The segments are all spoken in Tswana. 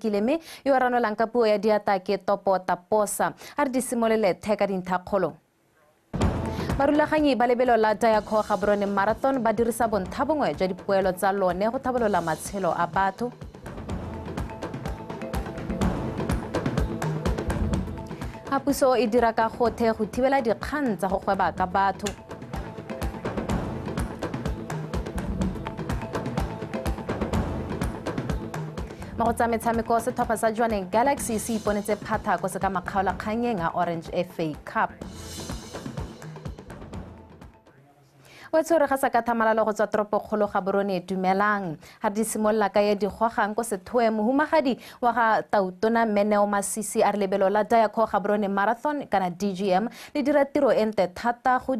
Kileme yo a ranolang ka puo ya diata ke Topo Taposa. A re di simolole theka dinthakgolo. Barulaganyi ba lebelo la Diacor Gaborone Marathon ba dirisa bontlhabongwe jwa dipoelo tsa lone go tlhabolola matshelo a batho. Ga puso e dira ka gothe go thibela dikgang tsa go gweba ka batho. Mo go tsa metshameko, setlhopha sa Jwaneng Galaxy se iponetse phatha ko se ka makgaolakganyeng a Orange FA Cup. O tshwere ga sa ka thamalalo go tswa toropokgolo Gaborone. Dumelang. Ga di simolola ka ye di gogang ko sethoe, mohumagadi wa ga Tautona Meneo Masisi a re lebelo la Diacor Gaborone Marathon kana DGM le dira tiro e ntle thata go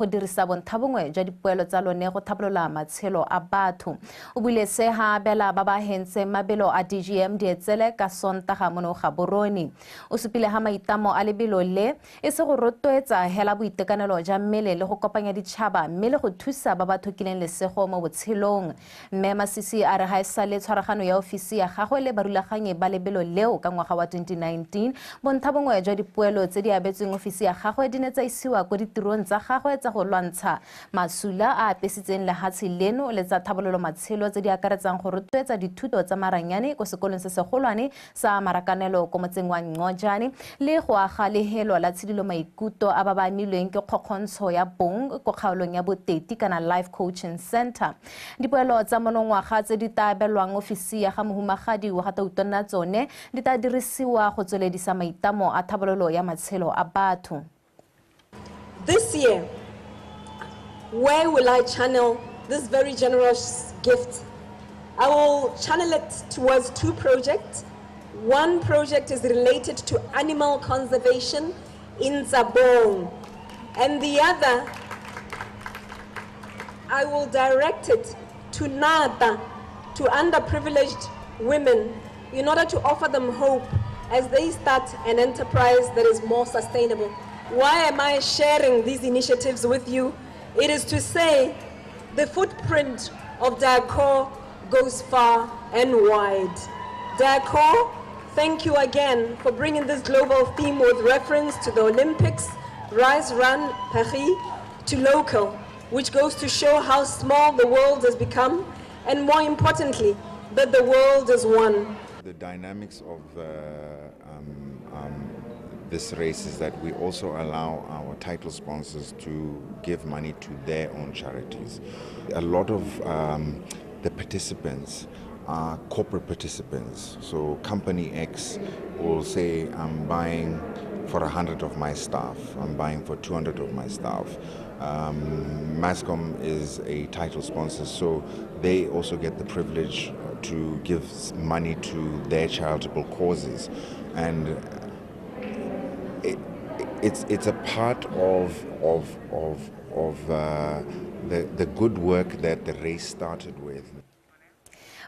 dirisa bontlhabongwe jwa dipoelo tsa lone go tlhabolola matshelo a batho. O buile se ha abela ba ba hentseng mabelo a DGM dietsele ka Sontaga mono Gaborone. O supile ha maitamo a lebelo le e se go rotloetsa hela boitekanelo jwa mmele le go kopanya ditšhaba mme le go thusa ba ba thokileng lesego mo botshelong. Mme Masisi a re ga e sale tshwaragano ya ofisi ya gagwe le barulaganyi ba lebelo leo ka ngwaga wa 2019, bontlhabongwe jwa dipoelo tse di abetsweng ofisi ya gagwe di ne tsa isiwa ko ditirong tsa gagwe tsa go lwantsha masula a apesitseng lehatshe leno le tsa tlhabololo matshelo tse di akaretsang go rotloetsa dithuto tsa maranyane ko sekolong se segolwane sa Marakanelo ko motseng wa Ncojane le go aga lehelo la tshidilo maikuto a ba ba amilweng ke kgokgontsho ya bong ko kgaolong ya Boteti kana Life Coaching Center. Dipoelo tsa monongwaga tse di tla abelwang ofisi ya ga mohumagadi wa ga Tautona tsone di tla dirisiwa go tsweledisa maitamo a tlhabololo ya matshelo a batho. This year, where will I channel this very generous gift? I will channel it towards two projects. One project is related to animal conservation in Tsabong, and the other, I will direct it to Nata, to underprivileged women, in order to offer them hope as they start an enterprise that is more sustainable. Why am I sharing these initiatives with you? It is to say the footprint of Diacor goes far and wide. Diacor, thank you again for bringing this global theme with reference to the Olympics, Rise, Run, Paris, to local, which goes to show how small the world has become, and more importantly, that the world is one. The dynamics of this race is that we also allow our title sponsors to give money to their own charities. A lot of the participants are corporate participants. So company X will say, I'm buying for 100 of my staff, I'm buying for 200 of my staff. Mascom is a title sponsor, so they also get the privilege to give money to their charitable causes. And it's a part of the good work that the race started with.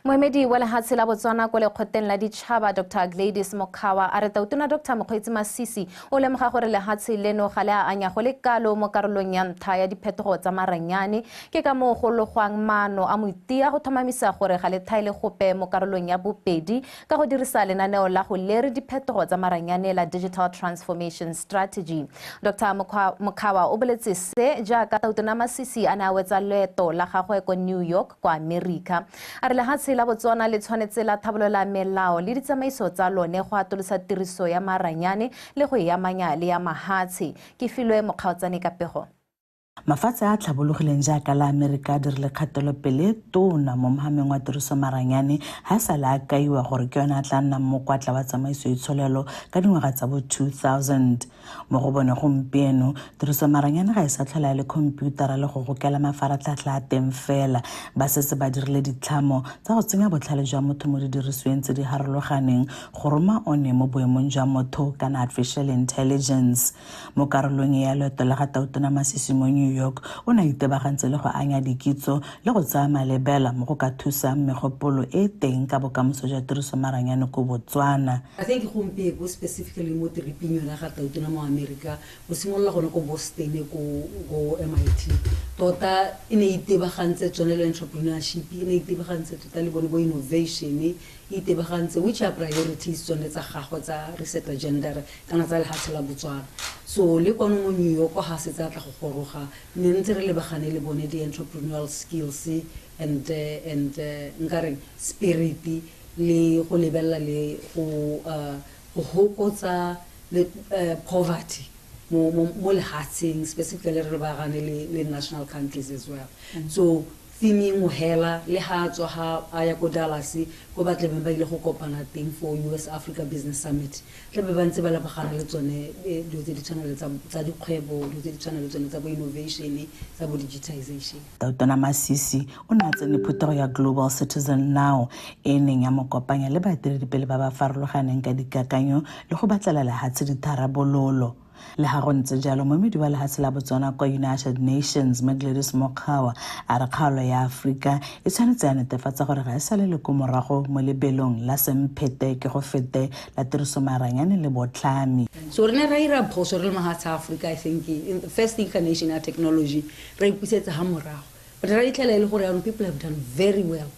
Moemedi wa lehatshe la Botswana ko lekgoteng la ditšhaba Dr. Gladys Mokhawa a re Tautona Dr. Mokgweetsi Masisi o lemoga gore lehatshe leno ga le a anya go le kalo mo karolong ya ntlha ya diphetogo tsa maranyane, ke ka moo go logwang maano a moitia go tlhomamisa gore ga le thaele gope mo karolong ya bobedi ka go dirisa lenaneo la go lere diphetogo tsa maranyane la Digital Transformation Strategy. Dr. Mokhawa o boletse se jaaka Tautona Masisi a ne a wetsa loeto la gagwe ko New York kwa Amerika. A re lehatshe la Botswana le tshwanetse la tlhabolola melao le ditsamaiso tsa lone go atolosa tiriso ya maranyane le go e amanya le ya mahatshe. Ke filwe Mokgaotsane ka pego. Mafatshe a tlhabologileng jaaka la Amerika a dirile kgatelopele tona mo mohameng wa tiriso maranyane ha sa le a kaiwa gore ke yone a tla nnang mokwatla wa tsamaiso itsholelo ka dingwaga tsa bo 2000. Mo go bone gompieno, tiriso maranyane ga e sa tlhola le khomputara le go gokela mafaratlhatlha a teng fela. Ba setse ba dirile ditlhamo tsa go tsenya botlhale jwa motho mo didirisiweng tse di harologaneng go roma one mo boemong jwa motho kana artificial intelligence. Mo karolong ya loeto la ga Tautona Masisi mo New York, o ne a itebagantse le go anya dikitso le go tsaya malebela mo go ka thusang megopolo e teng ka bokamoso jwa tiriso maranyane ko Botswana. I think gompieno specifically mo triping yona ga Tautona mo America, go simolola gone ko Boston ko MIT, tota e ne itebagantse tsone le entrepreneurship, e ne itebagantse tota le bone bo innovation, Itebagantse which are priorities tsone tsa gagwe tsa reset agenda kana tsa lehatshe la Botswana. So le kwano mo New York ha se tsa tla go goroga ne ntse re lebagane le bone di entrepreneurial skills and nka spirit le go lebella le go hokotsa le poverty mo lehatsheng, specifically re lebagane le national countries as well. So theme nngwe hela le ha tswa ha a ya ko Dallas ko ba tlebeng ba ile go kopana teng for US Africa Business Summit, tlebe ba ntse ba lebagana le tsone dilo tse di tshwana le tsa dikgwebo, dilo tse di tshwana le tsone tsa bo innovation, tsa bo digitization. Tautona Masisi o ne a tsene phuthego ya Global Citizen Now e neng ya mo kopanya le baeteledipele ba ba farologaneng ka dikakanyo le go batlela lehatshe ditharabololo. Le ha go ntse jalo, moemedi wa lehatshe la Botswana kwa United Nations, Gladys Mokgawa, a re kgaolo ya Aforika e tshwanetse ya netefatsa gore ga e salele ko morago mo lebelong la semphete ke go fete la tirisomaranyane le botlhami. So re ne ra ira phoso re le mahatshe a Aforika, I think in the first incarnation ya technology ra ipusetsa ha morago, but ra itlhela e le gore yaanong people have done very well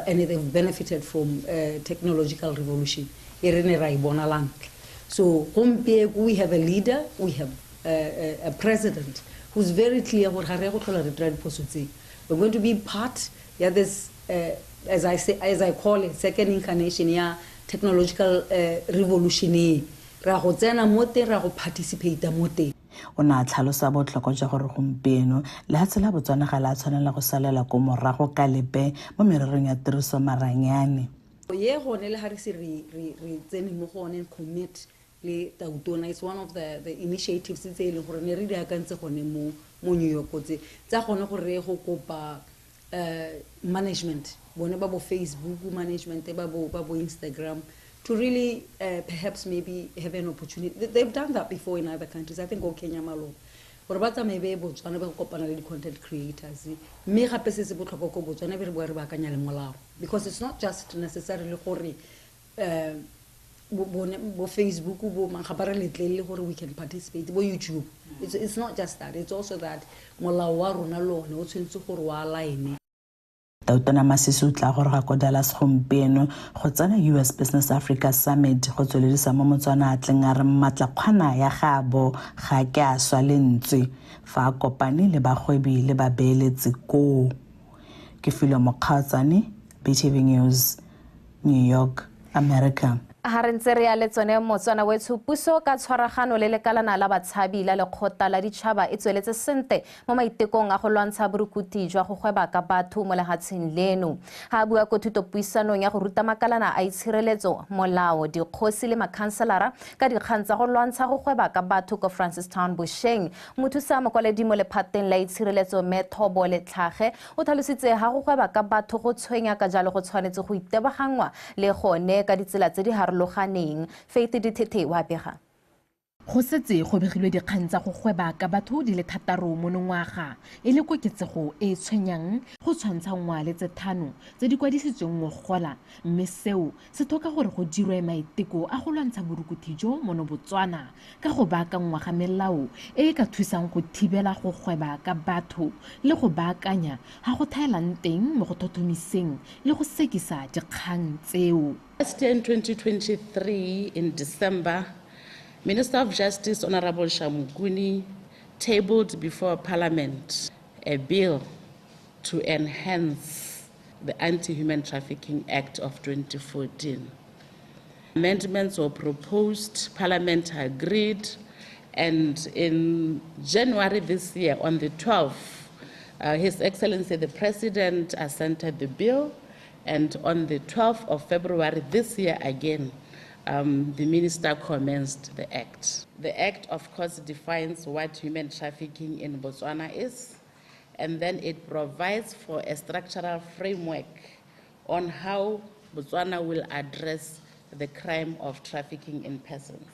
and they've benefited from technological revolution e re ne ra e bona la ntlha. So gompieno we have a leader, we have a president who's very clear gore ga re go tlhola re dira diphoso tse. We're going to be part ya this, as I say, as I call it, second incarnation ya technological revolution e. Ra go tsena mo teng, ra go participate mo teng. O ne a tlhalosa botlhokwa jwa gore gompieno lehatshe la Botswana ga le a tshwanela go salela ko morago ka lepe mo mererong ya tiriso maranyane. Ye gone le ha re se re tsene mo go one and commit le Tautona, it's one of the initiatives tse e leng gore ne re di akantse gone mo New York tse tsa gone gore re go kopa management bone ba bo Facebook management ba bo Instagram to really perhaps maybe have an opportunity. They've done that before in other countries, I think go Kenya maloba, gore ba tsamaye be Botswana ba go kopana le di-content creators, mme gape se se botlhokwa ko Botswana be re boa re baakanya le molao, because it's not just necessarily gore bo Facebook bo mang ga ba re letlelele gore we can participate, bo YouTube. It's not just that, it's also that molao wa rona le one o tshwanetse gore wa align. Tautona Masisi o tla goroga ko Dallas gompieno go tsena US Business Africa Summit go tsweledisa mo Motswana a tleng a re mmatlakgwana ya gabo ga ke a swa lentswe fa a kopane le bagwebi le babeeletsi koo. Ke Filwe Mokgaotsane, BTV News, New York, America. Ha re ntse re ya le tsone Motswana wetsho, puso ka tshwaragano le lekalana la batshabi la lekgotla la ditšhaba e tsweletse sente mo maitekong a go lwantsha borukuthi jwa go gweba ka batho mo lehatsheng leno. Ha a bua ko thutopuisanong ya go ruta makalana a itshireletso, molao, dikgosi le makhanselara ka dikgang tsa go lwantsha go gweba ka batho ko Francistown bosheng, mothusa mokwaledi mo lephateng la itshireletso Mme Thobo Letlhage o tlhalositse ha go gweba ka batho go tshwenya, ka jalo go tshwanetse go itebaganngwa le gone ka ditsela tse di harologaneng. Faith Dithethe wa bega. Go setse go begilwe dikgang tsa go gweba ka batho di le 6 monongwaga, e le koketsego e e tshwenyang go tshwantshanngwa le tse 5 tse di kwadisitsweng ngogola, mme seo se tlhoka gore go dirwe maiteko a go lwantsha borukuthi jo mono Botswana ka go baakangwa ga melao e e ka thusang go thibela go gweba ka batho le go baakanya ga go thaelang teng mo go thothomiseng le go sekisa dikgang tseo. Last year in 2023, in December, Minister of Justice Honorable Shamukuni tabled before Parliament a bill to enhance the Anti-Human Trafficking Act of 2014. Amendments were proposed, Parliament agreed, and in January this year, on the 12th, His Excellency the President assented the bill, and on the 12th of February this year again, the minister commenced the act. The act, of course, defines what human trafficking in Botswana is, and then it provides for a structural framework on how Botswana will address the crime of trafficking in persons.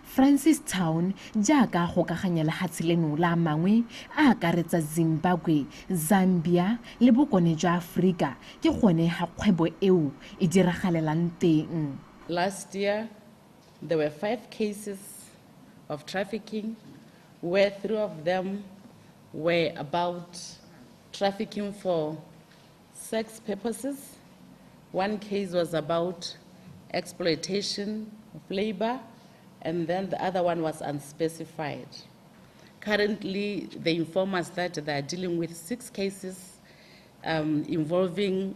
Francistown jaaka gokaganya lehatshe leno la mangwe a akaretsa Zimbabwe, Zambia le bokone jwa Aforika ke gone ha kgwebo eo e diragalelang teng. Last year, there were 5 cases of trafficking, where 3 of them were about trafficking for sex purposes, One case was about exploitation of labor, and then the other one was unspecified. Currently, they inform us that they are dealing with 6 cases involving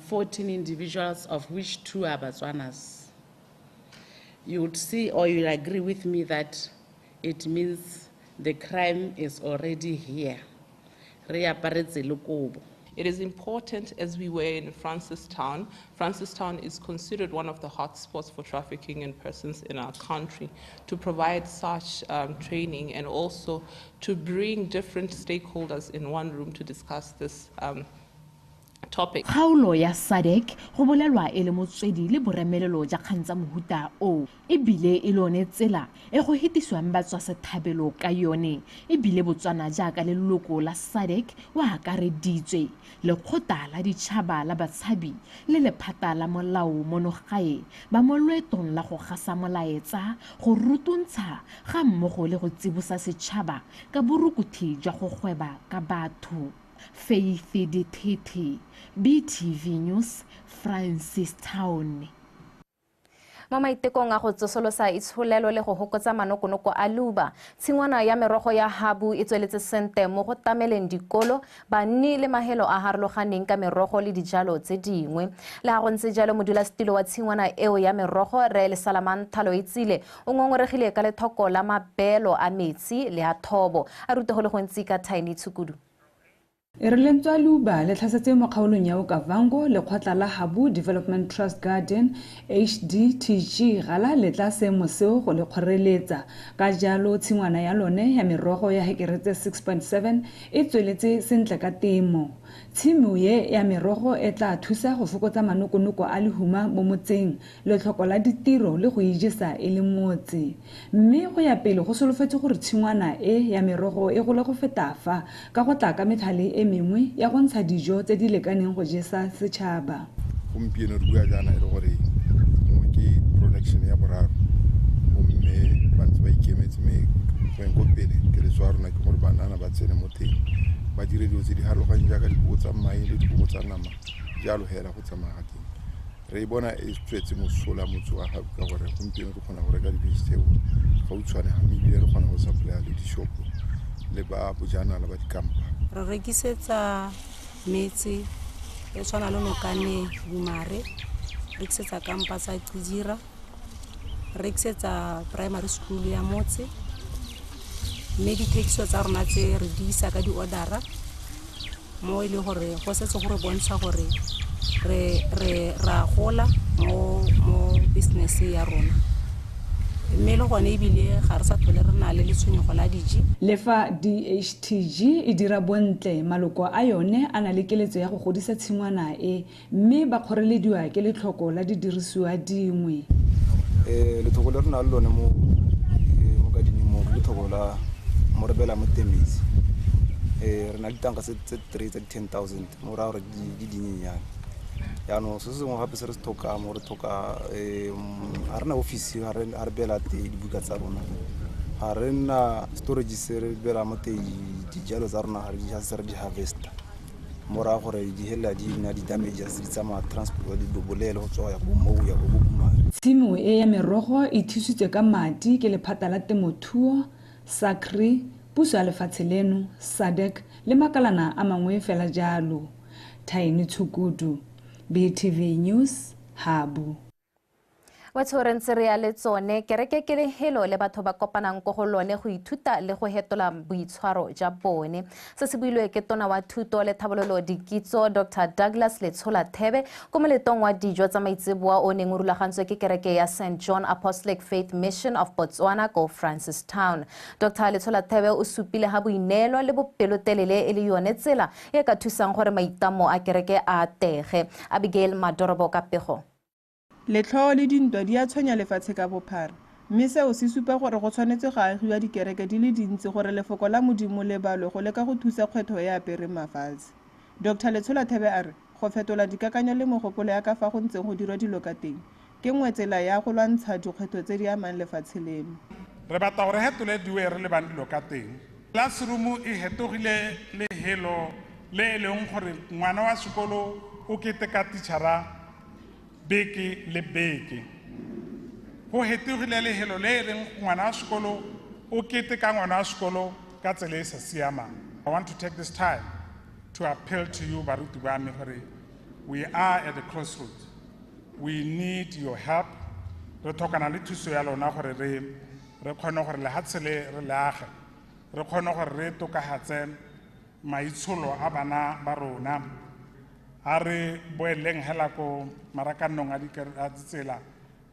14 individuals, of which 2 are Batswanas. You would see, or you'll agree with me, that it means the crime is already here. It is important, as we were in Francistown. Francistown is considered one of the hotspots for trafficking in persons in our country, to provide such training and also to bring different stakeholders in one room to discuss this topic. Kgaolo ya SADC go bolelwa e le motswedi le boremelelo ja kgang tsa mohuta o, ebile e lone tsela e go hetisiwang batswasethabelo ka yone, ebile Botswana jaaka leloko la SADC o akareditswe. Lekgotla la Ditšhaba la Batshabi le Lephata la Molao mono gae ba mo loetong la go gasa molaetsa, go rutuntsha ga mmogo le go tsibosa setšhaba ka borukuthi jwa go gweba ka batho. Faith Ditete, BTV News, Francistown. Mo maitekong a go tsosolosa itsholelo le go hokotsa manokonoko a leuba, tshingwana ya merogo ya Habu e tsweletse sente mo go tameleng dikolo, banni le mahelo a harologaneng ka merogo le dijalo tse dingwe. Le ha go ntse jalo, modulasetilo wa tshingwana eo ya merogo, Rre Lesalamang Thaloetsile, o ngongoregile ka lethoko la mabelo a metsi le a thobo. A rute go le gontsi ka Tiny Tshukudu. E re lentswe leuba le tlhasetse mo kgaolong ya Okavango, lekgotla la Habu Development Trust Garden HDTG gala le tla seemo seo go le kgoreletsa. Ka jalo tshingwana ya lone ya merogo ya hekere tse 6.7 e tsweletse sentle ka temo. Tshimo ye ya merogo e tla thusa go fokotsa manokonoko a lehuma mo motseng, letlhoko la ditiro le go ijesa e le motse. Mme go ya pele go solofetse gore tshingwana e ya merogo e gole go feta fa ka go tla ka methale e mengwe ya go ntsha dijo tse di lekaneng go jesa setšhaba. Gompieno re bua jaana e le gore gongwe ke production ya boraro, gomme ba ntse ba ikemetse, mme go yeng ko pele keletso ya rona ke gore banana ba tsene mo teng ba dire dilo tse di harologanyeng jaaka dikobo tsa mae le dikobo tsa nama, jalo hela go tsamaya ga teng. Re e bona e tswetse mosola motse wa gago ka gore gompieno re kgona go reka di-vegetable gautshwane ga, mme ebile re kgona go supply-a le dishopo le ba bojanala ba dikampa. Re rekisetsa metse e tshwana le Nokane, Gumare, rekisetsa kampa tsa Qidira, rekisetsa primary school ya motse, mme dithekiso tsa rona tse re di isa ka di-order-a mo e leng gore go setse go re bontsha gore re ra gola mo business ya rona. Mme le gone ebile ga re sa tlhole re na le letshwenyego la diji. Le fa DHTG e dira bontle, maloko a yone a na le keletso ya go godisa tshingwana e, mme ba kgorelediwa ke letlhoko la didirisiwa dingwe. Letlhoko le re nang le lone mo gardening mo, ke letlhoko la mo re beelang mo teng metsi. Re na le ditanka tse 3 tsa di-10,000, mo raya gore di dinyenyane. Jaanong se sengwe gape se re se tlhokang mo, re tlhoka ga re na office ga re beela teng dibuka tsa rona, ga re na storage se re beela mo teng dijalo tsa rona ga se re di harvesta, mo raya gore di helela di nna di-damage se di tsamaya transport di bobolele go tswa ya bo moo ya bo Bokumare. Tshimo e ya merogo e thusitswe ka madi ke lephata la temothuo, SACRI, puso ya lefatshe leno, SADC le makalana a mangwe fela jalo. Tiny Tshukudu, BTV News, Habu. Batho re ntse re ya le tsone, kereke ke lehelo le batho ba kopanang ko go lone go ithuta le go hetola boitshwaro ja bone. Se se builwe ke tona wa thuto le tlhabololo dikitso Dr Douglas Letsholathebe ko moletong wa dijo tsa maitseboa o neng o rulagantswe ke kereke ya St John Apostolic Faith Mission of Botswana ko Francistown. Dr Letsholathebe o supile ha boineelo le bopelotelele e le yone tsela e ka thusang gore maitlamo a kereke a atege. Abigail Madorobo ka pego. Letlhoo le dintwa di a tshwenya lefatshe ka bophara, mme seo se supa gore go tshwanetse ga agiwa dikereke di le dintsi gore lefoko la Modimo le balwe go leka go thusa kgwetlho e apereng mafatshe. Dr Letsholathebe a re go fetola dikakanyo le mogopolo ya ka fa go ntseng go dirwa dilo ka teng ke nngwe tsela ya go lwantsha dikgwetlho tse di amang lefatshe leno. Re batla gore hetole diwe re lebang dilo ka teng. Classroom e hetogile lehelo le e leng gore ngwana wa sekolo o keteka tichara beke le beke. Go hetogile lehelo le e leng ngwana wa sekolo o keteka ngwana wa sekolo ka tsela e sa siamang. I want to take this time to appeal to you, baruti ba me, gore we are at the crossroads. We need your help. Re tlhokana le thuso ya lona gore re kgone gore lehatshe le re le age, re kgone gore re tokafatse maitsholo a bana ba rona. A re boeleng hela ko marakanong a ditsela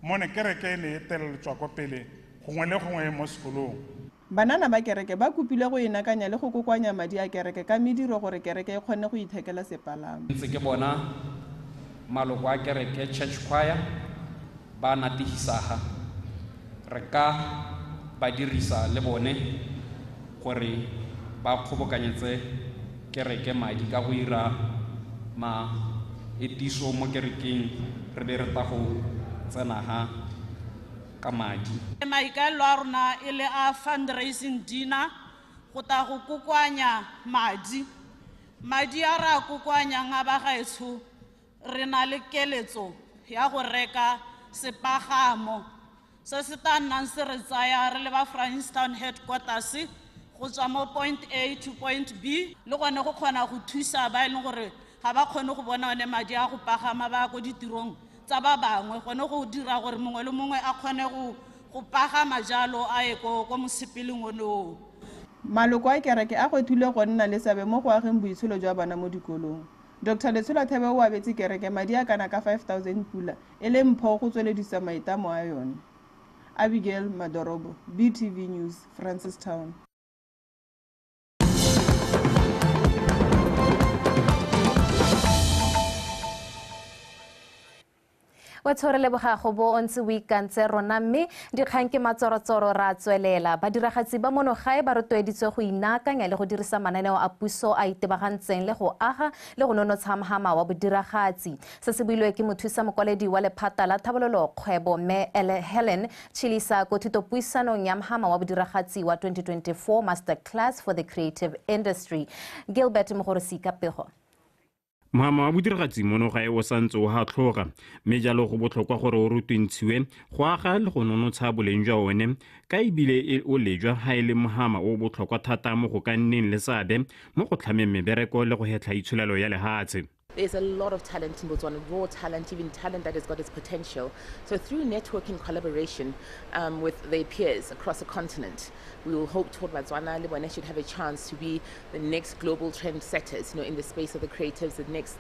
mo ne kereke e ne e eteleletswa ko pele gongwe le gongwe mo sekolong. Banana ba kereke ba kopile go inakanya le go kokoanya madi a kereke ka mediro gore kereke e kgone go ithekela sepalamo. Ntse ke bona maloko a kereke church choir ba natihisaga, re ka ba dirisa le bone gore ba kgobokanyetse kereke madi ka go ira ma etiso mo kerekeng, re be re ta go tsena ha ka madi. Maikaelelo a rona e le a fundraising dinner go ta go kokoanya madi. Madi a re a kokoanyang a bagaetsho, re na le keletso ya go reka sepagamo se se tla nnang se re tsaya re le ba Francistown headquarters go tswa mo point A to point B, le gone go kgona go thusa ba e leng gore ga ba kgone go bona one madi a go pagama ba ko ditirong tsa ba bangwe, gone go dira gore mongwe le mongwe a kgone go pagama jalo a ye ko mosepeleng one oo. Maloko a kereke a gwethilwe go nna le seabe mo go ageng boitsholo jwa bana mo dikolong. Dr. Letsholathebe o abetse kereke madi a kana ka 5000 pula e le mpho go tsweledisa maitamo a yone. Abigail Madorobo, BTV News, Francistown. Wa tshwere leboga go bo o ntse o ikantse rona, mme dikgang ke matsorotsoro ra tswelela. Badiragatsi ba mono gae ba rotloeditswe go inaakanya le go dirisa mananeo a puso a itebagantseng le go aga le go nonotsha mohama wa bodiragatsi. Se se builwe ke mothusa mokwaledi wa lephata la thabololo kgwebo mme Helen Chilisa ko thutopuisanong ya mohama wa bodiragatsi wa 2024 Masterclass for the Creative Industry. Gilbert Mogorosi ka pego. Mohama wa bodiragatsi mono gae o santse o hatlhoga, mme jalo go botlhokwa gore o rutuntshiwe go aga le go nonotsha boleng jwa one, ka ebile o lejwa ha e le mohama o botlhokwa thata mo go ka nneng le seabe mo go tlhameng mebereko le go hetlha itsholelo ya lehatshe. There's a lot of talent in Botswana, raw talent, even talent that has got its potential. So through networking collaboration with their peers across the continent, we will hope toward Botswana, Lebone should have a chance to be the next global trendsetters, you know, in the space of the creatives, the next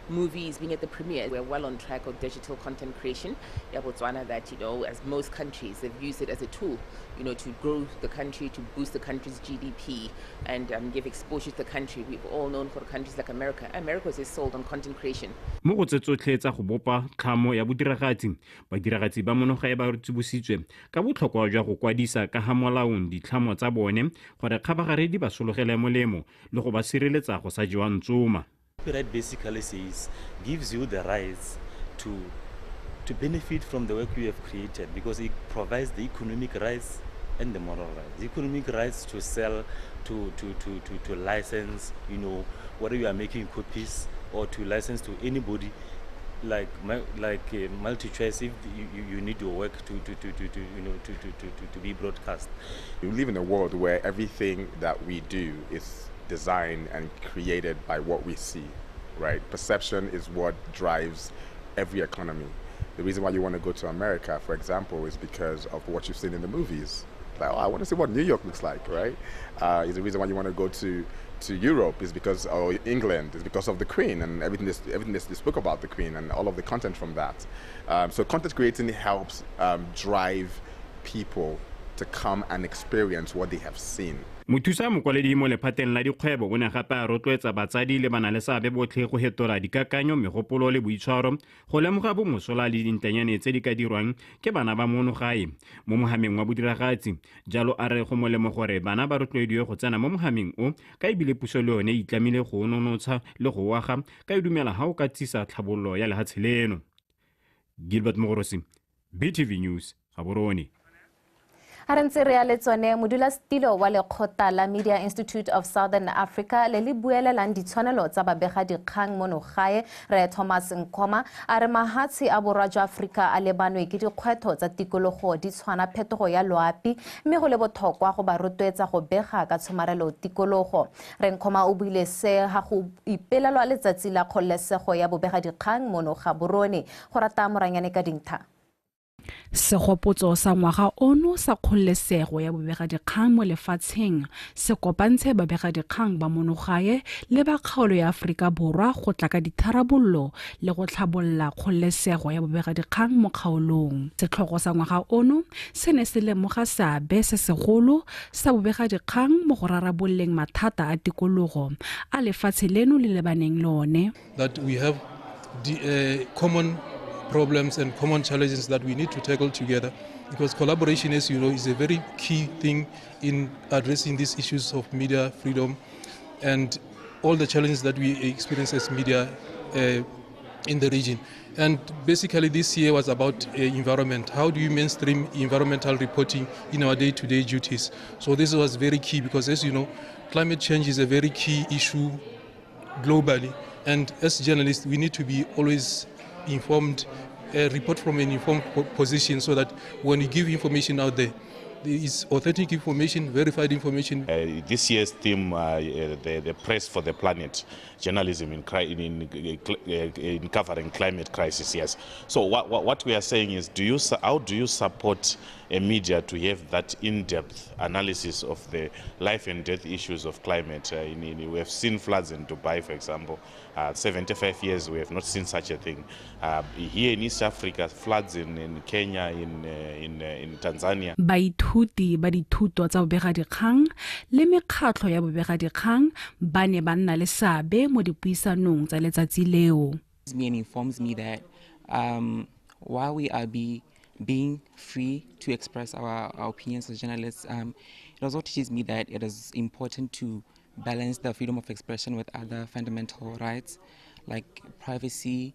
movies being at the premiere. We're well on track of digital content creation. Yeah, Botswana, that, you know, as most countries, they've used it as a tool, you know, to grow the country, to boost the country's GDP and give exposure to the country. We've all known for countries like America. America is sold on content creation. Mo go tse tsotlhe tsa go bopa tlhamo ya bodiragatsi, badiragatsi ba monogae ba tsibositswe ka botlhokwa jwa go kwadisa ka ha molaong ditlhamo tsa bone gore kgabagare di ba sologele molemo le go ba sireletsa go sa jewa ntsoma. Copyright basically says gives you the rights to benefit from the work you have created, because it provides the economic rights and the moral rights. The economic rights to sell, to license, you know, whether you are making copies or to license to anybody, like multi-choice if you need your work to be broadcast. We live in a world where everything that we do is designed and created by what we see, right? Perception is what drives every economy. The reason why you want to go to America, for example, is because of what you've seen in the movies. Like, oh, I want to see what New York looks like, right? Is the reason why you want to go to Europe is because, or England, is because of the Queen and everything they spoke about the Queen and all of the content from that. So content creating helps drive people to come and experience what they have seen. Mothusa mokwaledi mo lephateng la dikgwebo o ne gape a rotloetsa batsadi le bana le seabe botlhe go hetola dikakanyo, megopolo le boitshwaro go lemoga bomosola le dintanyane tse di ka dirwang ke bana ba mono gae mo mohameng wa bodiragatsi. Jalo a re go molemo gore bana ba rotloediwe go tsena mo mohameng o, ka ebile puso le yone e itlamile go nonotsha le go aga ka e dumela ha o ka tsisa tlhabololo ya lehatshe leno. Gilbert Mogorosi, BTV News, Gaborone. A re ntse re ya le tsone, modulasetilo wa lekgotla la Media Institute of Southern Africa le le buelelang ditshwanelo tsa babegadikgang mono gae, re Thomas Nkoma, a re mahatshe a borwa jwa Aforika a lebanwe ke dikgwetlho tsa tikologo di tshwana phetogo ya loapi, mme go le botlhokwa go ba rotloetsa go bega ka tshomarelo tikologo. Re Nkoma o buile se ga go ipelelwa letsatsi la kgololesego ya bobegadikgang mono Gaborone. Go rata Moranyane ka dintha. Segopotso sa ngwaga ono sa kgololesego ya bobegadikgang mo lefatsheng se kopantshe babegadikgang ba monogae le ba kgaolo ya Aforika Borwa go tla ka ditharabollo le go tlhabolla kgololesego ya bobegadikgang mo kgaolong. Setlhogo sa ngwaga ono se ne se lemoga seabe se segolo sa bobegadikgang mo go rarabolleng mathata a tikologo a lefatshe leno le lebaneng le one. That we have the common problems and common challenges that we need to tackle together, because collaboration, as you know, is a very key thing in addressing these issues of media freedom and all the challenges that we experience as media in the region. And basically this year was about environment. How do you mainstream environmental reporting in our day-to-day duties? So this was very key because, as you know, climate change is a very key issue globally. And as journalists, we need to be always informed, report from an informed position, so that when you give information out there, there is authentic information, verified information. This year's theme, the press for the planet, journalism in covering climate crisis. Yes. So what we are saying is, how do you support a media to have that in-depth analysis of the life and death issues of climate? We have seen floods in Dubai, for example. 75 years we have not seen such a thing. Here in East Africa, floods in Kenya, in Tanzania. Baithuti ba dithuto tsa bobegadikgang le mekgatlho ya bobegadikgang ba ne ba nna le seabe mo dipuisanong tsa letsatsi leo. Me and informs me that while we are being free to express our opinions as journalists, it also teaches me that it is important to balance the freedom of expression with other fundamental rights like privacy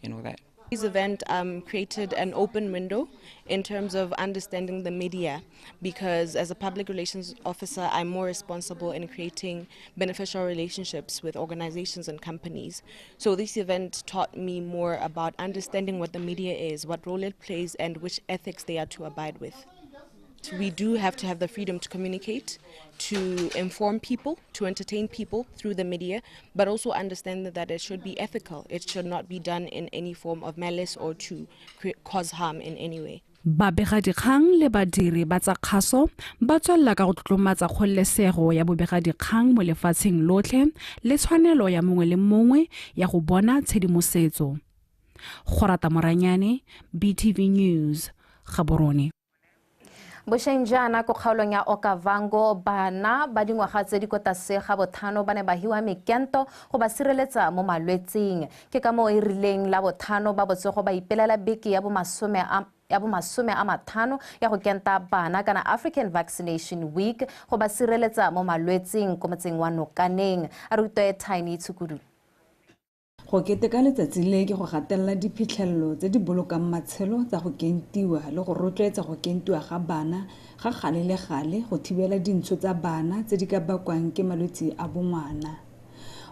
and all that. This event created an open window in terms of understanding the media, because as a public relations officer, I'm more responsible in creating beneficial relationships with organizations and companies. So this event taught me more about understanding what the media is, what role it plays, and which ethics they are to abide with. We do have to have the freedom to communicate, to inform people, to entertain people through the media, but also understand that it should be ethical. It should not be done in any form of malice or to cause harm in any way. Babegadikgang le badiri ba tsa kgaso ba tswelela ka go tlotlomatsa kgololesego ya bobegadikgang mo lefatsheng lotlhe le tshwanelo ya mongwe le mongwe ya go bona tshedimosetso. Gorata Moranyane, BTV News, Gaborone. Bošeng jaana ko kgaolong ya Okavango, bana ba dingwaga tse di ko tlase ga botlhano ba ne ba hiwa mekento go ba sireletsa mo malwetseng. Ke ka moo e rileng la botlhano ba botsogo ba ipelela beke ya bomasome a matlhano ya go kenta bana kana African Vaccination Week go ba sireletsa mo malwetseng ko motseng wa Nokaneng. A re utlwe Tiny Tshukudu. Go keteka letsatsi le ke go gatelela diphitlhelelo tse di bolokang matshelo tsa go kentiwa le go rotloetsa go kentiwa ga bana ga gale le gale go thibela dintsho tsa bana tse di ka bakwang ke malwetse a bongwana.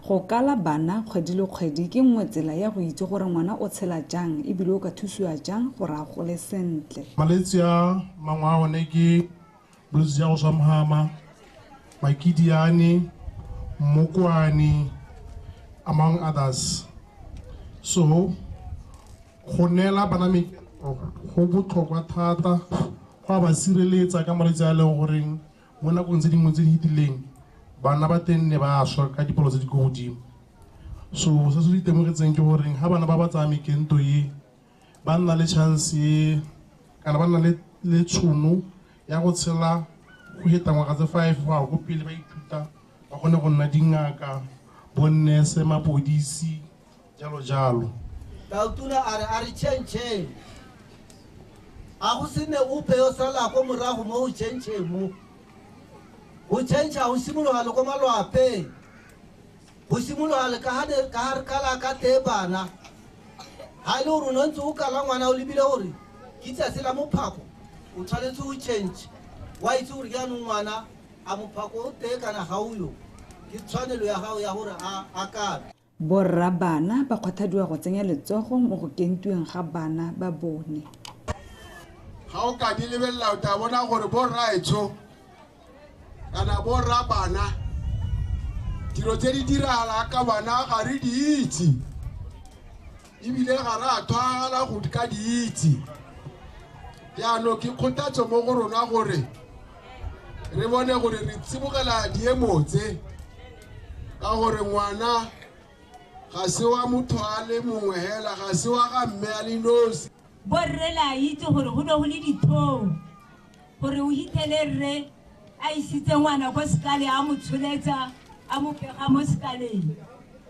Go kala bana kgwedi le kgwedi ke nngwe tsela ya go itse gore ngwana o tshela jang ebile o ka thusiwa jang gore a gole sentle. Malwetse a mangwe a one ke bolwetse jwa go swa mogama, makidiane, mmokwane, among others. So, go neela bana mekento go botlhokwa thata go a ba sireletsa ka malwetse a e leng goreng mo nakong tse dingwe tse di fetileng bana ba teng ne ba swa ka dipalo tse di ko godimo. So se se itemogetseng ke goreng ga bana ba ba tsaya mekento e ba nna le chance e kana ba nna le tšhono ya go tshela go heta ngwaga tse 5 go ya ko pele ba ithuta ba kgone go nna dingaka, bonnese, mapodisi, jalo jalo. Tautona a re change a go sene ope yo sala ko morago mo o change mo go change go simologa le ko malwapeng, go simologa le ka ga re kala ka tee bana. Ga e le gore o ne ntse o kala ngwana o lebile gore ke tsatsi la mophako, o tshwanetse o change. Wa itse gore jaanong ngwana a mophako o tee kana ga o yo, ke tshwanelo ya gago ya gore a kabe. Borra bana ba kgothadiwa go tsenya letsogo mo go kentiweng ga bana ba bone. Ga o ka di lebelela o tla bona gore borraetsho kana borra bana dilo tse di diragala ka bana ga re di itse, ebile ga re a thwagala go ka di itse. Jaanong ke kgothatso mo go rona gore re bone gore re tsibogela diemo tse, ka gore ngwana ga se wa motho a le mongwe hela, ga se wa ga mme a le nosi. Borre la itse gore go ne go le dithong gore o hitlhele rre a isitse ngwana kwa sekale a mo tsholetsa a mo pega mo sekaleng.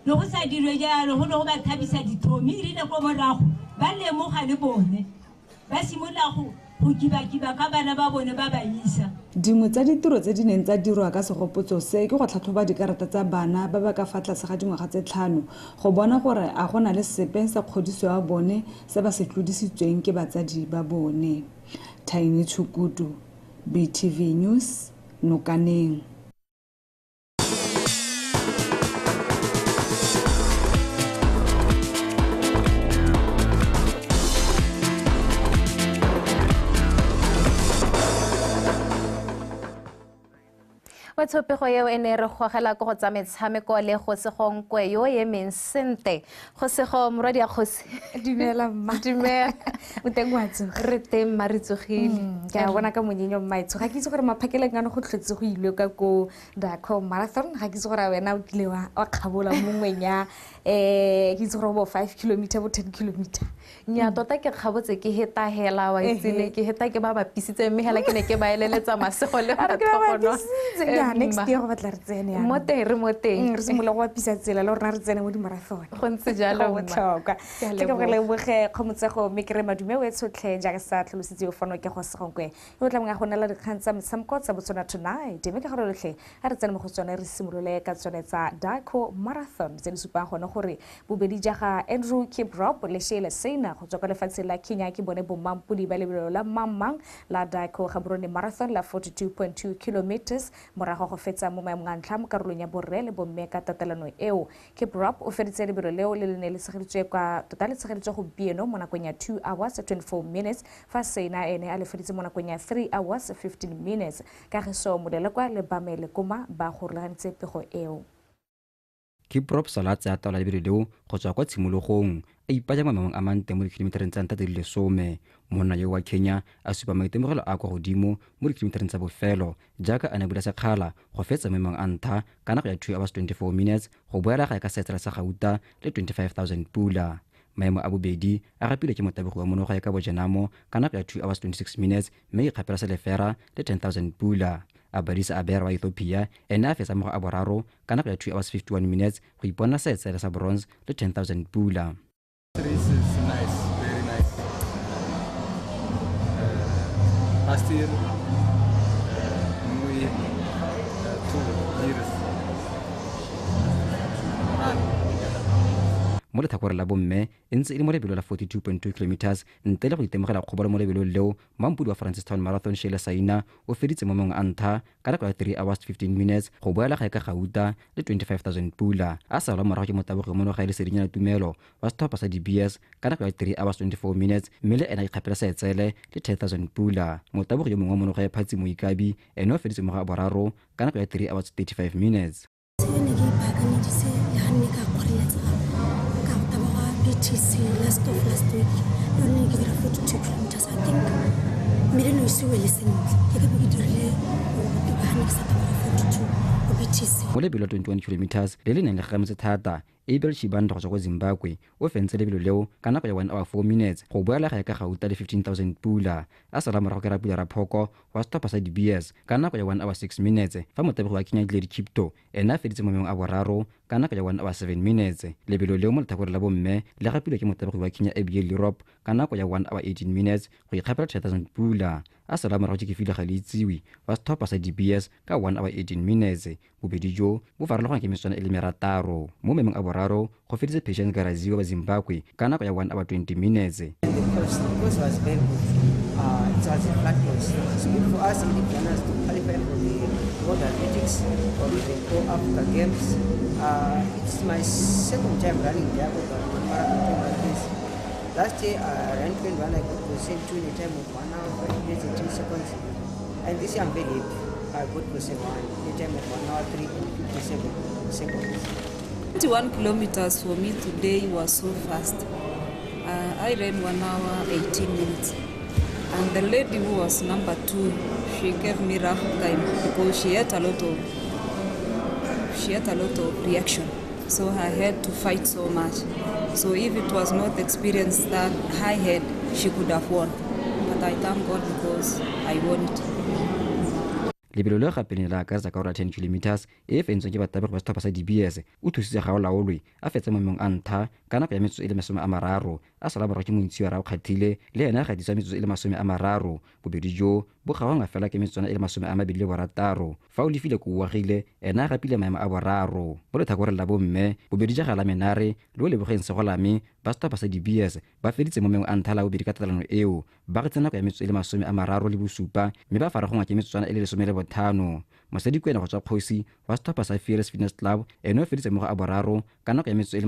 Le go sa dirwe jalo go ne go ba thabisa dithong, mme erile ko morago ba lemoga le bone ba simolola go kiba-kiba ka bana ba bone ba ba isa. Dingwe tsa ditiro tse di neng tsa dirwa ka segopotso se ke go tlhatlhoba dikarata tsa bana ba ba ka fa tlase ga dingwaga tse 5 go bona gore a go na le sepe sa kgodiso ya bone se ba se tlodisitsweng ke batsadi ba bone. Tiny Tshukudu, BTV News, Nokaneng. Tshopego eo e ne re gogela ko go tsa metshameko le go segonkwe yo emeng sente. Go sego morwadi ya kgosi. Dumela mma. Dumela. O teng wa tsoga? Re teng mma, re tsogile. Ke a bona ka monyenyo mma e tsoga. Ga ke itse gore maphakeleng ano go tlhotse go ilwe ka ko Dakar Marathon. Ga ke itse gore wena o kile wa kgabola mo nngweng ya ke itse gore bo 5 km bo 10 km. Nya tota ke kgabotse ke heta hela wa itsile ke heta ke ba bapisitse mme hela ke ne ke ba eleletsa masego le matlhogono. Next year go batla re tsene yana. Mo teng re mo teng. Re simolola go bapisa tsela le rona re tsene mo di-marathon. Go ntse jalo mma. Botlhokwa. Ke go leboge Kgomotsego mme ke re madume o e tshotlhe jaaka sa tlhalositse yo fano ke go segonkwe. Yo tla mongwe a go neela dikgang tsa metshameko tsa Botswana Tonight. Mme ka gore lotlhe a re tsene mo go tsone re simolole ka tsone tsa Dakar Marathon tse di supang gone gore bobedi ja ga Andrew Kiprop le Sheila Seina go tswa kwa lefatsheng la Kenya ke bone bommampodi ba lebelo la mang la Dakar Gaborone Marathon la 42.2 kilometers morago go fetsa mo maemong a ntlha mo karolong ya borre le bomme ka tatelano eo. Kiprop o feditse lebelo leo le le ne le tshegeditswe kwa tota le tshegeditswe gompieno mo nakong ya 2 hours 24 minutes fa Seina ene a le feditse mo nakong ya 3 hours 15 minutes. Kagiso Molelekwa le Bamele Koma ba go rulagantse pego eo. Kiprop sala tsa taola lebelo leo go tswa kwa tshimologong a ipaya mo maemong a mante mo dikilometereng tsa ntlha tse di 10. Monna yo wa Kenya a supa maitemogelo a kwa godimo mo dikilometereng tsa bofelo jaaka a ne bula sekgala go fetsa mo maemong a ntlha ka nako ya 2 hours 24 minutes go boela gae ka seetsela sa gauta le 25,000 pula. Maemo a bobedi a gapilwe ke motabogi wa monogae ka bojenamo ka nako ya 2 hours 26 minutes mme ikgapela selefera le 10,000 pula. Abadisa Abera wa Ethiopia ene a fetsa mogo a boraro ka nako ya 2 hours 51 minutes go iponna seetsele sa bronze le 10,000 pula. Race is nice, very nice. Last year, we 2 years run. Mo letlhakoreng la bomme e ntse e le mo lebelo la 42.2 kilometers ntle le go itemogela kgobalo mo lebelong leo. Mampodi wa Francistown Marathon Sheila Saina o feditse mo mongwe a ntlha ka nako ya 3 hours 15 minutes go boela gae ka gauta le 25,000 pula. A salwa morago ke motabogi mono gae le Sedinyana Tumelo wa setlhopha sa DBS ka nako ya 3 hours 24 minutes mme le ene a ikgapela seetsele le 10,000 pula. Motabogi yo mongwe wa mono gae Phatsi Moikabi ene o feditse mogo a boraro ka nako ya 3 hours 35 minutes. BTC last of last week, yone ke dira 42 kilometers I think. Mme no ise wele sentle. Ke ka be ke dirile botoka ga ne ke sa taboga 42 go BTC. Mo lebelo la 21 kilometers le le neng le gagametse thata, Abel Shibanda go tswa kwa Zimbabwe o fentse lebelo leo ka nako ya 1 hour 4 minutes go boela gae ka gauta le 15,000 pula. A sala morago ke Rapula Raphoko wa setlhopha sa DBS ka nako ya 1 hour 6 minutes fa motabogi wa Kenya Glady Kipto ene a feditse mo maemong a boraro ka nako ya 1 hour 7 minutes. Lebelo leo mo letlhakoreng la bomme le gapilwe ke motabogi wa Kenya Abigail Lirop ka nako ya 1 hour 18 minutes go ikgapela 10,000 pula. A sala morago ke Kefile Galetsiwe wa setlhopha sa DBS ka 1 hour 18 minutes. Bobedi jo bo farologana ke metswana e le merataro. Mo maemong a boraro go feditse Patience Garaziwa wa Zimbabwe ka nako ya 1 hour 20 minutes. The course was very good. was a flat course. It's good for us elite runners to qualify for the World Athletics or even All Africa Games. It's my second time running the Marathon 21 Ks. Last year I ran 21, I got position 2 in a time of 1 hour, 5 minutes and 3 seconds. And this year I'm very happy. I got position 1 in a time of 1 hour, 3 and 57 seconds. 21 kilometers for me today was so fast. I ran 1 hour 18 minutes. And the lady who was number 2, she gave me rough time because she had a lot of reaction. So I had to fight so much. So if it was not the experience that I had, she could have won. But I thank God because I won it. Lebelo le gape le ne la akaretsa karolo ya 10 kilometers e e fentsweng ke batabegi ba setlhopha sa DBS o thusitse Gaolaolwe a fetsa mo maemong a ntlha ka nako ya metsotso e le 30, a sala morago ke Montshiwa Raokgathile le ene a gatisa metsotso e le 30. Bobedi jo bo kgaogangwa fela ke metsotswana e le 26. Fa o lefile Kouagile ene a gapile maemo a boraro. Mo letlhakoreng la bomme, bobedi ja Galamenare le o Lebogeng Segolame ba setlhopha sa DBS ba feditse mo maemong a ntlha la bobedi ka tatelano eo, ba getse nako ya metsotso e le 37 mme ba faragongwa ke metsotswana e le 15. Mosadi Kwena go tswa Kgosi wa setlhopha sa Fearless Fitness Club ene o feditse mo go a boraro ka nako ya metsotso e le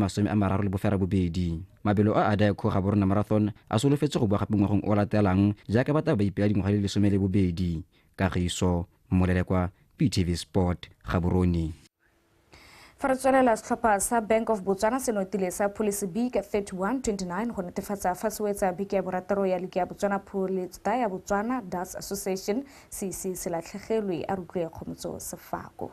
32. Mabelo a a Diaco Gaborone Marathon a solofetse go boa gape ngwageng o latelang jaaka ba tla ba ipela dingwaga di le 12. Kagiso Molelekwa, PTV Sport, Gaborone. Fa re tswelela, setlhopha sa Bank of Botswana se notile sa Police B ka 31-29 go netefatsa fa se wetsa beke ya borataro ya liki ya Botswana Pholetsa ya Botswana Darts Association se se latlhegelwe. A rutlwe Kgomotso Sefako.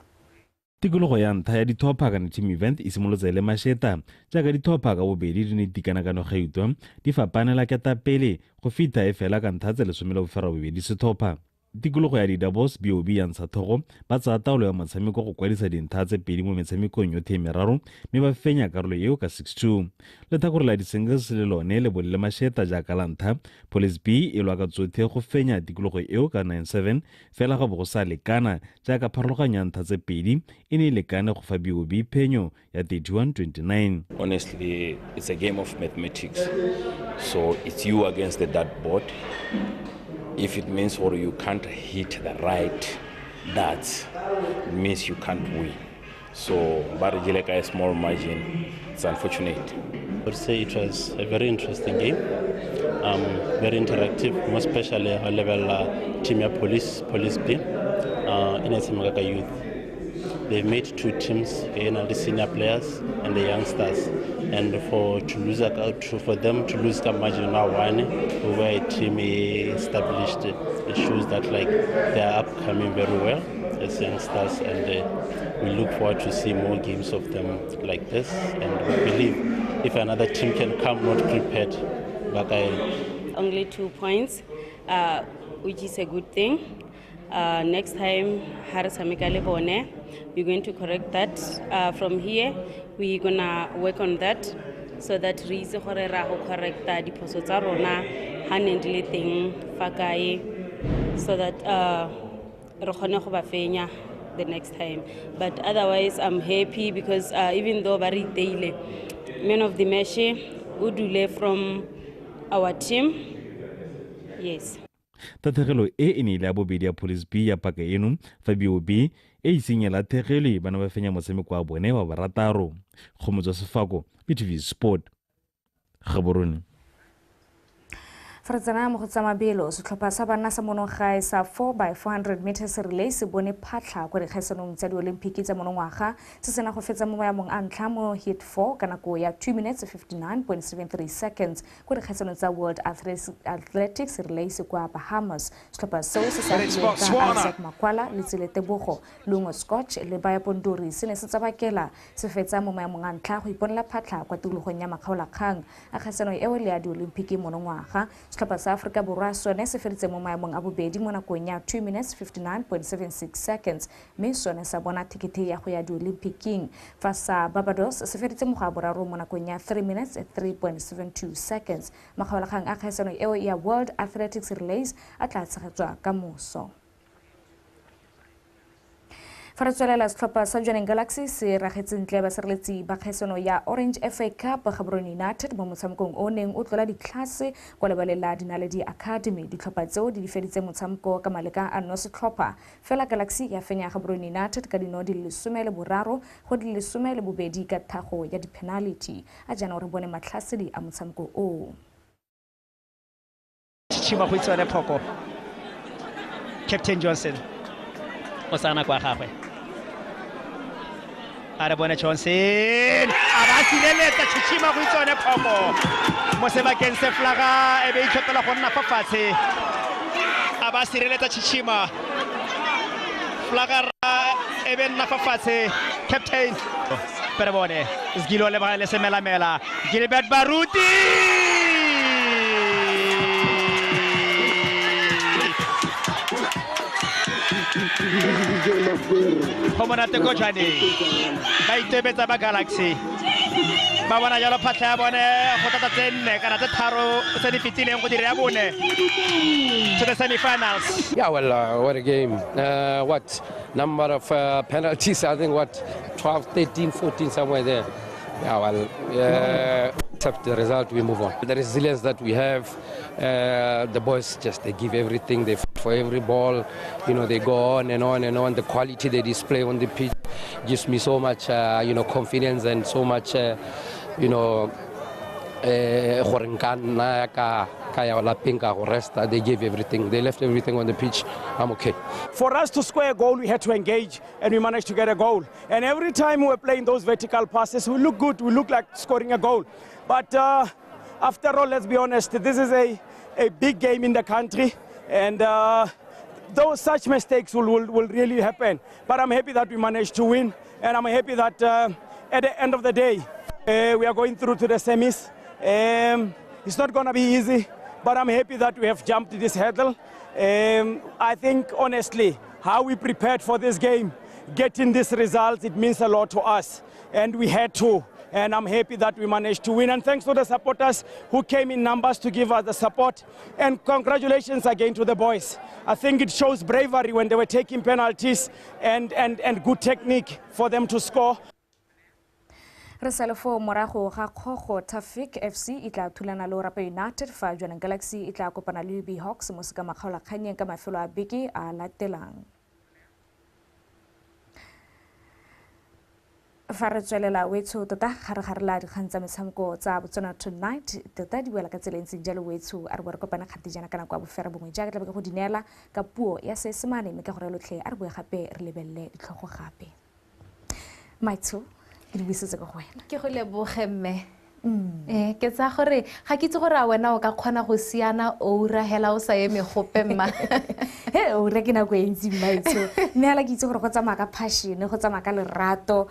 Tikologo ya ntlha ya dithopha kana team event e simolotse le masheta jaaka dithopha ka bobedi di ne di kana gautwa di fapanela ketapele go fita e fela ka ntlha tse 18 setlhopha. Tikologo ya di-doubles BOB ya ntsha thogo ba tsaya taolo ya motshameko go kwadisa dintlha tse pedi mo metshamekong yotlhe e meraro mme ba fenya karolo eo ka 6-2. Letlhakore la di-singles le lone le bolele masheta jaaka la ntlha, Police B e lwa ka tsotlhe go fenya tikologo eo ka 9-7 fela ga bo go sa lekana jaaka pharologanyo ya ntlha tse pedi e ne e lekane go fa BOB phenyo ya 31-29. Honestly, it's a game of mathematics. So it's you against the dartboard. If it means or you can't hit the right darts, it means you can't win. So, ba a small margin, it's unfortunate. I would say it was a very interesting game, very interactive, more especially our level team ya Police, Police B, in Magaka Youth. They've made two teams, the senior players and the youngsters. And for to lose for them to lose the margin now one over a team established, it shows that like they are upcoming very well as youngsters, and we look forward to see more games of them like this. And we believe if another team can come not prepared, but only 2 points, which is a good thing. Next time, ha re tshameka le bone, we're going to correct that. From here, we're gonna work on that so that re itse gore ra go correcta diphoso tsa rona ha ne di le teng fa kae, so that re kgone go ba fenya the next time. But otherwise, I'm happy because even though ba re iteile, man of the match o dule from our team. Yes. Tatlhegelo e e ne ile ya bobedi ya Police B ya paka eno fa BOB e iseng e latlhegelwe ba ne ba fenya motshameko wa bone wa barataro. Kgomotso Sefako, BTV Sport, Gaborone. Fa re tsena mo go tsa mabelo, setlhopha sa banna sa monogae sa 4x400 meters relay se bone phatlha kwa dikgaisanong tsa diolimpiki tsa monongwaga se sena go fetsa mo maemong a ntlha mo heat 4 ka nako ya 2 minutes 59.73 seconds kwa dikgaisanong tsa World Athletics Relays kwa Bahamas. Setlhopha seo se sa ka Isaac Makwala le Tsile Tebogo, Lungo Scotch le Baya Pondori se ne se tsabakela se fetsa mo maemong a ntlha go iponela phatlha kwa tikologong ya makgaolakgang a kgaisano eo le ya diolimpiki monongwaga. Setlhopha sa Aforika Borwa sone se feditse mo maemong a bobedi mo nakong ya 2 minutes 59.76 seconds mme sone sa bona thekete ya go ya diolympiking, fa sa Barbados se feditse mo go a boraro mo nakong ya 3 minutes 3.72 seconds. Makgaolakgang a kgaisano eo ya World Athletics Relays a tla tshegetswa ka moso. Fa re tswelela, setlhopha sa Jwaneng Galaxy se ragetse ntle basireletsi ba kgaisano ya Orange FA Cup Gaborone United mo motshamekong o neng o tlola ditlhase kwa lebaleng la Dinaledi Academy. Ditlhopha tseo di feditse motshameko ka maleka a no setlhopha fela. Galaxy ya fenya Gaborone United ka dino di le 13 go di le 12 ka thago ya di-penalty. A jaanong re bone matlhasedi a motshameko oo. Tshima go itswane phoko. Captain Johnson o sana kwa gagwe. A re bone Johnson a ba sireletsa. Tshima go itswane phoko mo sebakeng se, flaga e be itlhopela go nna fa fatshe. A ba sireletsa Tshima, flaga e be nna fa fatshe. Captain pere bone Zgilo le ba le semelamela Gilbert Baruti. Go monate ko Jwaneng, ba itebetsa ba Galaxy, ba bona jalo phatlha ya bone go tlatsa tse nne kana tse tharo tse di fetileng go dira ya bone to the semi-finals. Yeah, well, what a game. What number of penalties? I think, what, 12, 13, 14, somewhere there. Yeah, well, accept the result, we move on. The resilience that we have, the boys just, they give everything, they fight for every ball, they go on and on and on. The quality they display on the pitch gives me so much, confidence and so much, gore nka nna ka ya lapeng ka go resta. They gave everything, they left everything on the pitch. I'm okay. For us to score a goal, we had to engage, and we managed to get a goal. And every time we were playing those vertical passes, we look good, we look like scoring a goal. But after all, let's be honest, this is a big game in the country, and those such mistakes will really happen. But I'm happy that we managed to win, and I'm happy that at the end of the day, we are going through to the semis. It's not going to be easy, but I'm happy that we have jumped this hurdle. I think, honestly, how we prepared for this game, getting this result, it means a lot to us, and we had to. And I'm happy that we managed to win. And thanks to the supporters who came in numbers to give us the support. And congratulations again to the boys. I think it shows bravery when they were taking penalties and good technique for them to score. Re sale foo morago ga kgogo, Tafik FC e tla thulana le Orapa United, fa Jwaneng Galaxy e tla kopana le UB Hawks mo sekamakgaolakganyeng ka mafelo a beke a latelang. Fa re tswelela wetsho, tota gare gare la dikgang tsa metshameko tsa Botswana Tonight tota di buela ka tsela e ntseng jalo wetsho. A re bo re kopana kgante jaana ka nako ya bofera bongwe jaaka tlabe ke go di neela ka puo ya Seesemane, mme ka gore lotlhe a re boe gape re lebelele ditlhogo gape. Maitsho, ke di buisetse ka go wena. Ke go leboge mme. Ke tsa gore ga ke itse gore a wena o ka kgona go siana oura hela o sa eme gope mma. He, oura ke nako e ntsi mmaetsho, mme hela ke itse gore go tsamaya ka passion, go tsamaya ka lerato.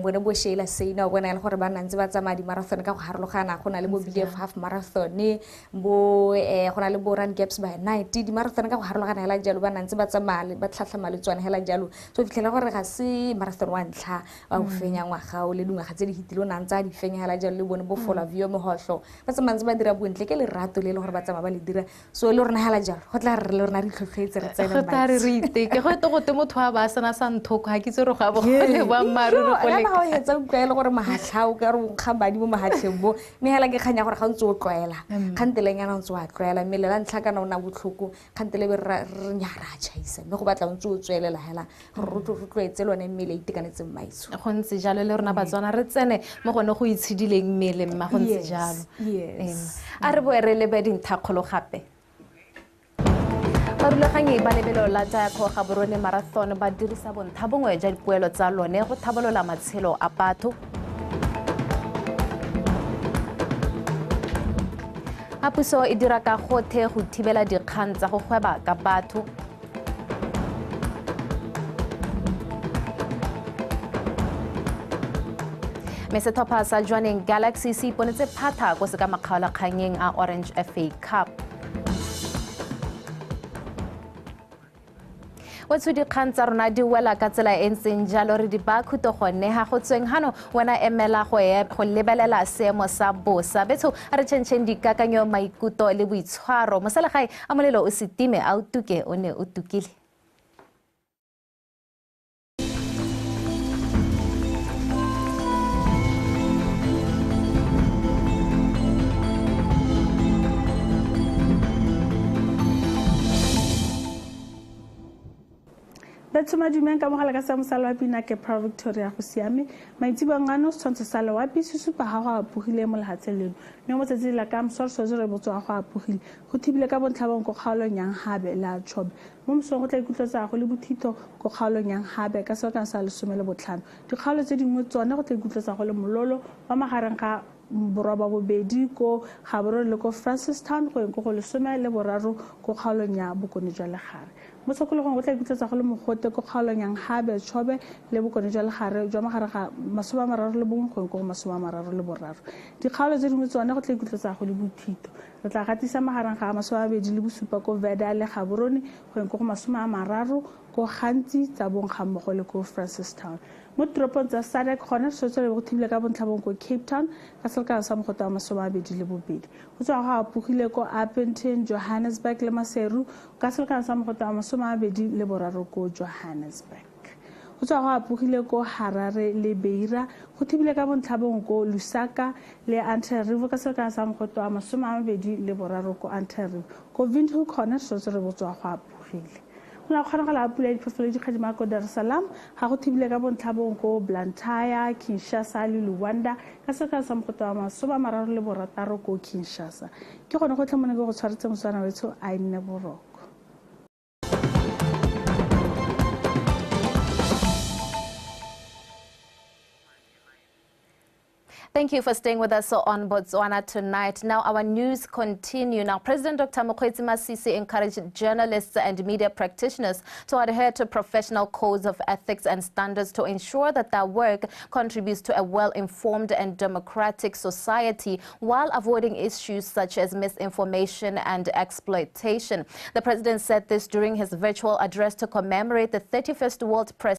Bone bo Sheila Seina o bona e le gore ba nna ntse ba tsamaya di-marathon ka go harologana. Go na le bo BF half marathon, bo go na le bo Run Gaps by Night, di-marathon ka go harologana hela jalo, ba nna ntse ba tsamaya ba tlhatlhama le tsone hela jalo. So fitlhela gore ga se marathon wa ntlha wa go fenya ngwaga o le dingwaga tse di hitile o na ntse a di fenya hela jalo. Le bone bo Fola Vio Mohohlo ba tsamaya ntse ba dira bontle, ke lerato le le gore ba tsamaya ba le dira. So le rona hela jalo go tla re le rona re itlhotlhoetse re tsene. Go tla re re iteke go te go te motho a ba sena sa nthoko ga ke itse gore go a bo go le boammaaruri go le ga o hetsa utlwa e le gore mahatlha o ka re o nkga madi mo mahatlheng bo, mme hela ke kgang ya gore ga o ntse o tlwaela kgantelenyana o ntse wa tlwaela mmele la ntlha kana o na botlhoko kgantele be re nya ra chaisa, mme go batla o ntse o tswelela hela gore rotloetse lone mmele e itekanetseng maitsho. Go ntse jalo, le rona Batswana re tsene mo gone go itshidileng mmele mma, go ntse jalo. A re boe re lebe dintlhakgolo gape. Barulaganyi ba lebelo la Diaco Gaborone Marathon ba dirisa bontlha bongwe jwa dipoelo tsa lone go tlhabolola matshelo a batho. A puso e dira ka gothe go thibela dikgang tsa go gweba ka batho. Mme setlhopha sa Jwaneng Galaxy se iponetse phatha ko sekamakgaolakganyeng a Orange FA Cup. Wetsho, dikgang tsa rona di wela ka tsela e ntseng jalo, re di ba khuto gone ga go tsweng hano wena emela go lebelela seemo sa bosa. Betsho, a re tšhentšheng dikakanyo, maikuto le boitshwaro. Mosalegae a molelo o se time, a o tuke o ne o tukile. Betho madumeng ka mogala ka sa mosala wa pina ke Pro Victoria go siame maitsebong ano setshwantsho sa loapi se supa ga go apogile mo lehatsheng leno mme mo tsatsing la ka moso re re botswa go apogile go thibile ka bontlhabong ko kgaolong yang Habe la Chobe mo mosong go tla ikutlwetsa go le bothitho ko kgaolong yang Habe ka sebakana sa 15. Dikgaolo tse dingwe tsone go tla ikutlwetsa go le mololo wa magareng ga 8 ko Gaborone le ko Francistown go eng ko go 13 ko kgaolong ya Bokone jwa Legare. Mo tshokologong go tla ikutlwetsa go le mogote ko kgaolong yang Habe, Chobe le Bokone jwa Legare jwa magare ga 31 go eng ko go 33. Dikgaolo tse dingwe tsone go tla ikutlwetsa go le bothito. Re tla gatisa magareng ga 27 ko Veda le Gaborone go eng ko go 30 ko Gantsi Tsabong ga mmogo le ko Francistown. Mo toropong tsa SADC gone re swetse re go thibile ka bontlhabong ko Cape Town ka selekano sa mogote wa 22. Go tswa go apogile ko Upington, Johannesburg le Maseru ka selekano sa mogote wa 23 ko Johannesburg. Go tswa go apogile ko Harare le Beira go thibile ka bontlhabong ko Lusaka le Antananarivo ka selekano sa mogote wa 23 ko Antananarivo. Ko Windhoek gone re swetse re botswa go apogile. Go na kgonagala a pula diphefo le dikgadima ko Dar es Salaam ga go thibile ka bontlhabong ko Blantyre, Kinshasa le Luanda ka selekano sa mogote wa 36 ko Kinshasa. Ke gone go tlhe mone ke go tshwaretse motswana wetsho a nne boroko. Thank you for staying with us on Botswana Tonight. Now our news continue. Now President Dr. Mokgweetsi Masisi encouraged journalists and media practitioners to adhere to professional codes of ethics and standards to ensure that their work contributes to a well-informed and democratic society while avoiding issues such as misinformation and exploitation. The president said this during his virtual address to commemorate the 31st World Press